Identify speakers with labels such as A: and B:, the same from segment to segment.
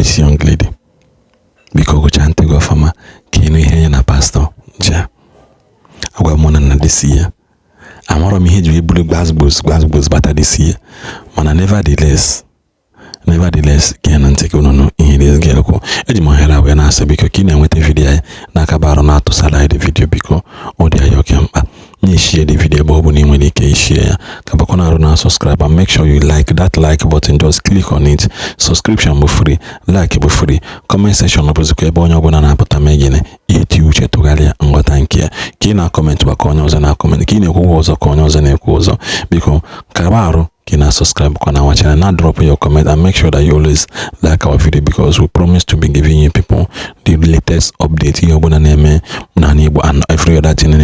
A: this young lady. Because we can't take off from Kino here na pastor. Ja. I got more than this year. I'm out of me here to be glass butter this year. Man, nevertheless, can and take no in this girl. Edimo Hera when I say because Kina went a video Nakabaro not to salad the video because or the Ayokamba. You share the video Bobuni when you can share. Kabakona Runa subscribe and make sure you like that like button. Just click on it. Subscription be free, like be free. Comment section of Buzuke Bonya Bonana Potamegine. Eat you Chetugalia and what thank you. Kina comment to a corners and a comment. Kina who was a corners and a cozo because Kabaro. Kina subscribe on our channel, now drop your comment and make sure that you always like our video because we promise to be giving you people the latest update here and every other thing and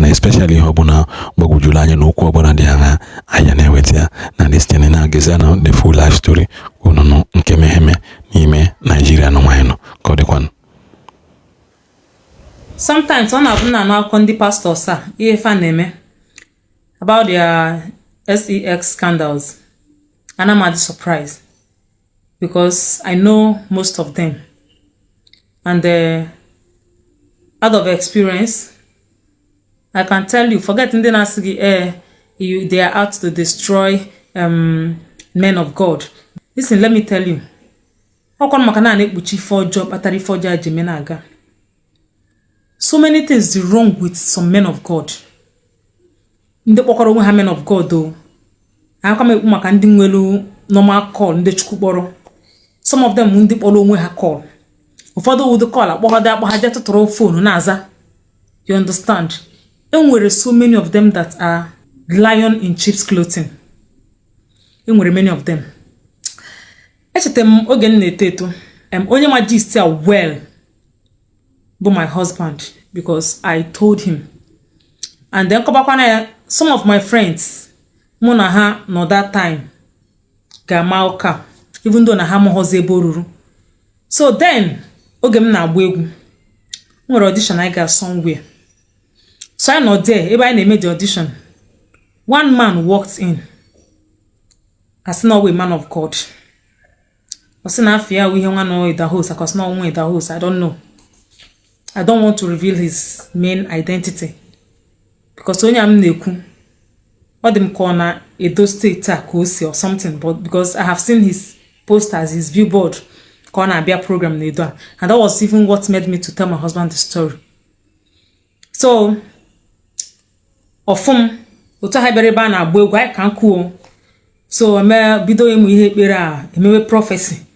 A: especially Hobuna Bogujulanya no Kobona Diana Ayane Wetia and this thing Gazana the full life story no Nkemeheme Nime Nigeria no Mino Kodekwan.
B: Sometimes one of them now condi pastor sir name about their sex scandals, and I'm surprised because I know most of them, and out of experience I can tell you, forgetting the nasty they are out to destroy men of God. Listen, let me tell you, how come makana nekbuchi for job atari for judge menaga? So many things are wrong with some men of God. Ndị kpọkọrọ onwe ha men of God though. Aka m ekwu maka ndị nwelu normal call ndị chukwu kpọrọ. Some of them ndị kpọrọ onwe ha call. Ụfọdụ wụ the call akpọhaje tụtụrụ phone na-aza. You understand? Enwere so many of them that are lion in sheep's clothing. Enwere many of them. Echete m oge m na-eto eto. Onye ma gist ya well bụ my husband because I told him. And then some of my friends, muna ha no that time, gamauka, even though na ha mohoze boruru. So then, ogem na abwegu, one audition I got somewhere. So I not there. Everybody made the audition. One man walked in. As no a man of God. I said, "I fear we don't know the host. Because no one the host. I don't know. I don't want to reveal his main identity." Because only I'm neku, what them corner Edo State Kosi or something, but because I have seen his posters, his billboard, corner beer program Nedo, and that was even what made me to tell my husband the story. So, ofum, uta habere ba na agbo I can cool. So me bido emu ihe ekpere a prophecy.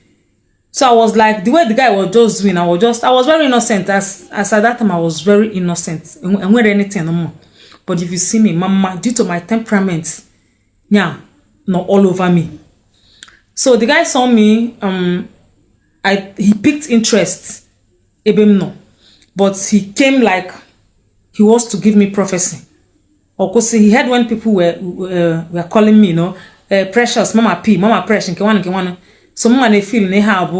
B: So I was like, the way the guy was just doing, I was very innocent. As at that time I was very innocent. And when anything no more. But if you see me, mama, due to my temperament, yeah, not all over me. So the guy saw me, he picked interest, no, but he came like he was to give me prophecy. Of course, he heard when people were calling me, precious, mama P, mama precious, nke so mama they feel they have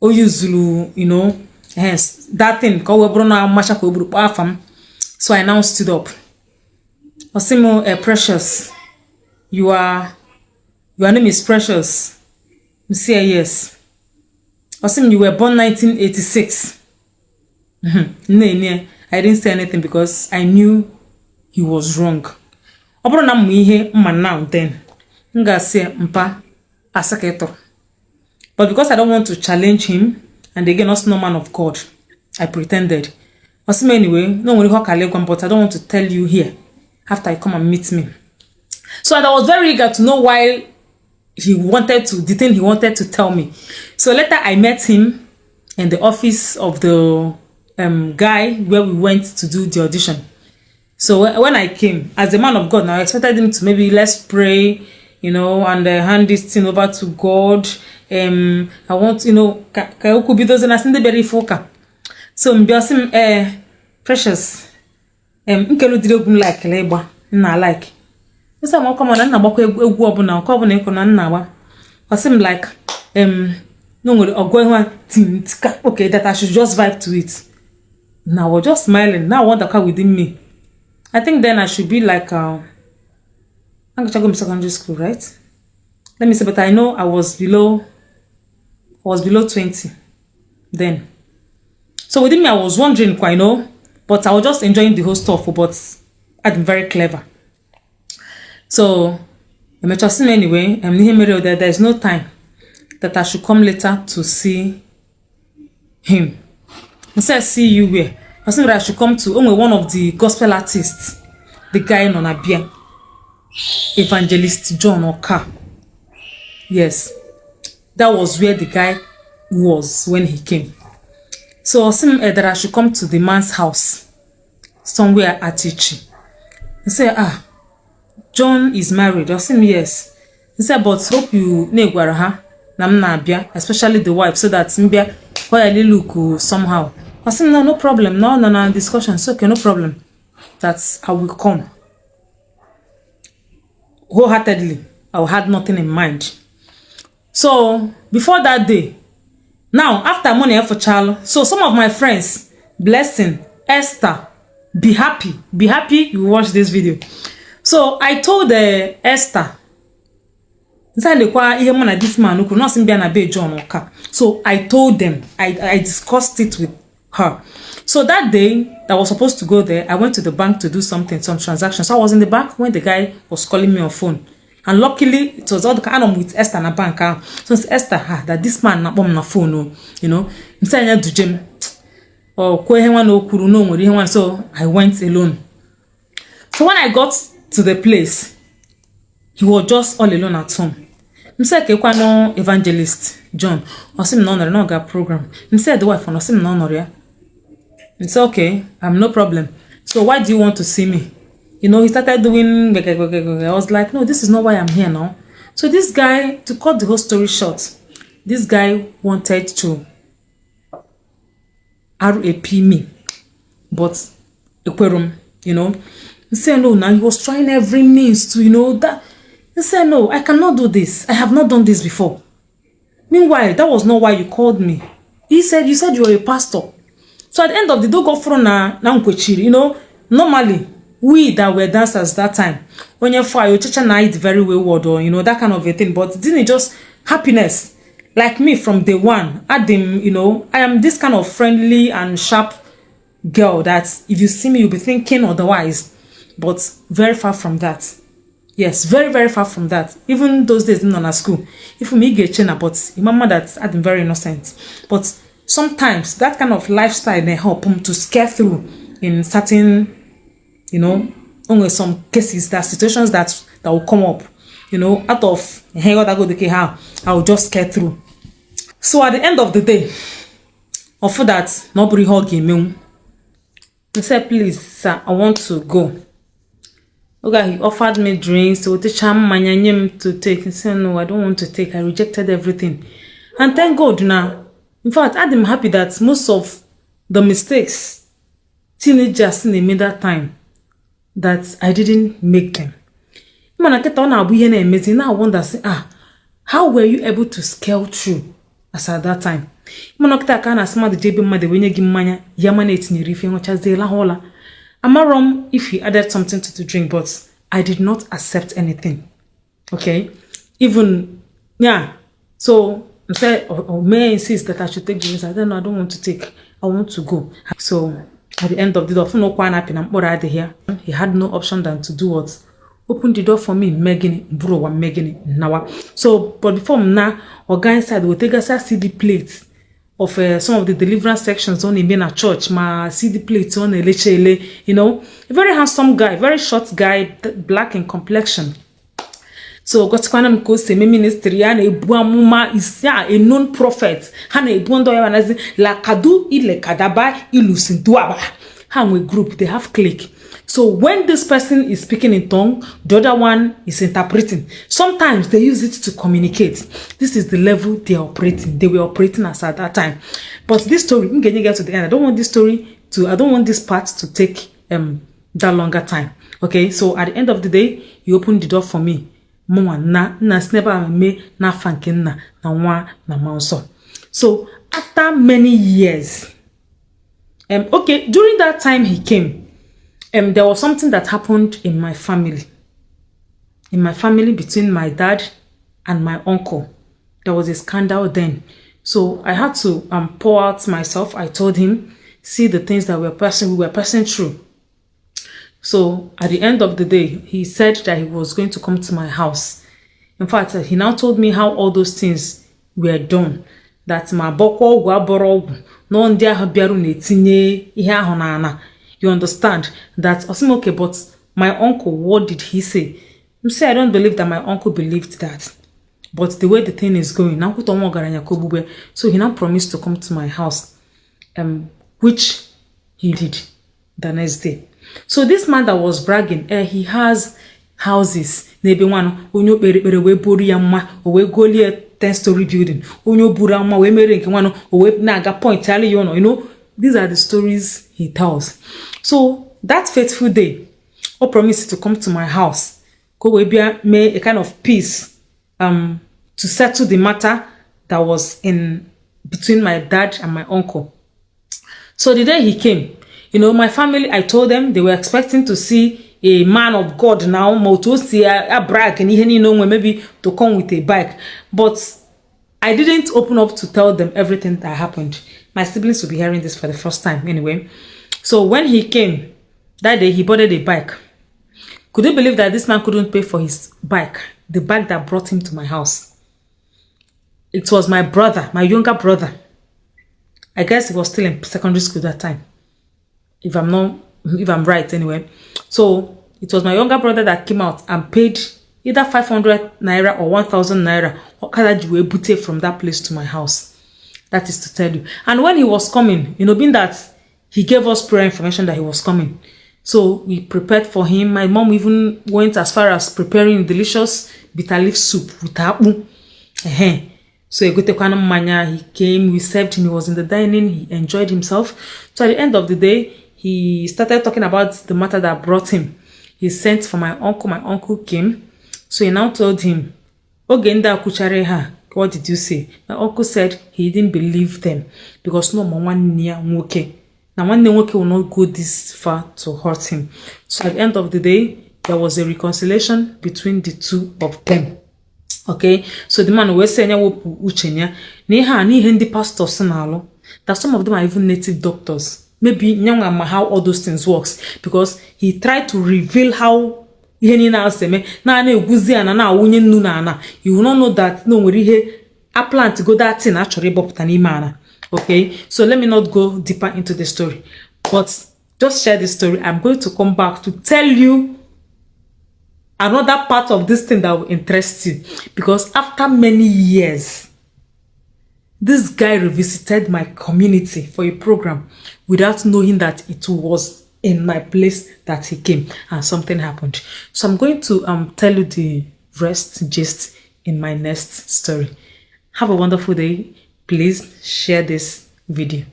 B: Zulu, hence that thing. So I now stood up. Osimo, Precious, your name is Precious. I say yes. Osim, you were born 1986. I didn't say anything because I knew he was wrong. Obro na muihe man now then. Nga say mpa asaketo. But because I don't want to challenge him, and again, also no man of God, I pretended. Anyway, no one but I don't want to tell you here after I come and meet me. So I was very eager to know why he wanted to, the thing he wanted to tell me. So later I met him in the office of the guy where we went to do the audition. So when I came, as a man of God, now I expected him to maybe let's pray, and hand this thing over to God. I want, so mbiasim Precious nkelu diregwu like legba na like esa mo come on na gbakwa egwu obuna nke obuna iko na nna wa osim like no nwere ogwe tin okay that I should just vibe to it. Now I was just smiling. Now I want to come within me. I think then I should be like I'm going to go to secondary school, right? Let me say, but I know I was below was below 20 then. So within me, I was wondering, you know, but I was just enjoying the whole stuff, but I'm very clever. So, anyway, there's no time that I should come later to see him. He said, see you where? I said that I should come to only one of the gospel artists, the guy in Onabia, Evangelist John Oka. Yes, that was where the guy was when he came. So I said that I should come to the man's house, somewhere at Ichi. He said, John is married. I said, yes. He said, but hope you especially the wife, so that mbia look somehow. I said, no problem. No discussion. It's okay, no problem. That I will come. Wholeheartedly, I had nothing in mind. So before that day, now after money for child, so some of my friends, Blessing, Esther, be happy you watch this video. So I told Esther, this man who not be John Oka. So I told them, I discussed it with her. So that day I was supposed to go there, I went to the bank to do some transactions. So I was in the bank when the guy was calling me on phone. And luckily, it was all the kind of with Esther na bank. So it's Esther, that this man na bomb na phone, you know. So I went alone. So when I got to the place, he was just all alone at home. I said, no Evangelist John. I said, no got program. I said, the wife, I said, no. It's okay, no problem. So why do you want to see me? You know, he started doing, I was like, no, this is not why I'm here now. So this guy, to cut the whole story short, this guy wanted to RAP me, but you know, he said, no, now he was trying every means to, you know, that. He said, no, I cannot do this. I have not done this before. Meanwhile, that was not why you called me. He said, you said you were a pastor. So at the end of the day, you know, normally, we that were dancers that time, when you're fire, your church and I very wayward, or you know, that kind of a thing, but didn't it just happiness? Like me from day one, Adam, you know, I am this kind of friendly and sharp girl that if you see me, you'll be thinking otherwise, but very far from that. Yes, very far from that. Even those days in our school, if me get chena, but remember that Adam very innocent. But sometimes that kind of lifestyle they help him to scare through in certain, you know, only some cases, that situations that will come up, you know, out of how I will just get through. So at the end of the day, for that, nobody hugging me. He said, please, sir, I want to go. Okay, he offered me drinks, so to take. He said, no, I don't want to take. I rejected everything. And thank God now. In fact, I'm happy that most of the mistakes teenagers made that time, that I didn't make them. Now I wonder, how were you able to scale through as at that time? Am I wrong if he added something to the drink, but I did not accept anything. Okay? Even, yeah. So, I said, may I insist that I should take drinks? I don't know, I don't want to take. I want to go. So, at the end of the door, he had no option than to do what? Open the door for me, Megan, bro, I'm Megan now. So, but before now, our guy inside will take us a CD plate of some of the deliverance sections on in a church, my CD plates on a lechele, you know, a very handsome guy, very short guy, black in complexion. So got kwanam ko se ministry and ebuamuma is a known prophet. Hana ebuondo ya la kadu ile kadaba ilusinduaba. How a group they have click. So when this person is speaking in tongue, the other one is interpreting. Sometimes they use it to communicate. This is the level they are operating. They were operating as at that time. But this story, I'm getting to the end. I don't want this part to take that longer time. Okay, so at the end of the day, you open the door for me. Mama na sneba me na fankin na wa na manso. So after many years, okay, during that time he came. There was something that happened in my family. In my family, between my dad and my uncle. There was a scandal then. So I had to pour out myself. I told him, see the things that we were passing through. So at the end of the day, he said that he was going to come to my house. In fact, he now told me how all those things were done. That my boko no you understand that okay, but my uncle, what did he say? You say I don't believe that my uncle believed that. But the way the thing is going, so he now promised to come to my house, which he did the next day. So this man that was bragging, he has houses. Maybe one, we 10-story building. You know, these are the stories he tells. So that fateful day, I promised to come to my house. Make a kind of peace to settle the matter that was in between my dad and my uncle. So the day he came, you know, my family, I told them they were expecting to see a man of God now, a brag and maybe to come with a bike. But I didn't open up to tell them everything that happened. My siblings will be hearing this for the first time anyway. So when he came, that day he boarded a bike. Could you believe that this man couldn't pay for his bike? The bike that brought him to my house. It was my brother, my younger brother. I guess he was still in secondary school that time. If I'm right anyway. So it was my younger brother that came out and paid either 500 naira or 1,000 naira from that place to my house. That is to tell you. And when he was coming, you know, being that he gave us prior information that he was coming. So we prepared for him. My mom even went as far as preparing delicious bitter leaf soup with apu. So he came, we served him, he was in the dining, he enjoyed himself. So at the end of the day, he started talking about the matter that brought him. He sent for my uncle came. So he now told him, what did you say? My uncle said he didn't believe them because no one near Nwoke. Now one Nwoke will not go this far to hurt him. So at the end of the day, there was a reconciliation between the two of them. Okay, so the man was saying the pastors that some of them are even native doctors. Maybe how all those things works because he tried to reveal how you will not know that no a plant go that thing actually okay, so let me not go deeper into the story, but just share this story. I'm going to come back to tell you another part of this thing that will interest you, because after many years, this guy revisited my community for a program without knowing that it was in my place that he came and something happened. So I'm going to tell you the rest gist in my next story. Have a wonderful day. Please share this video.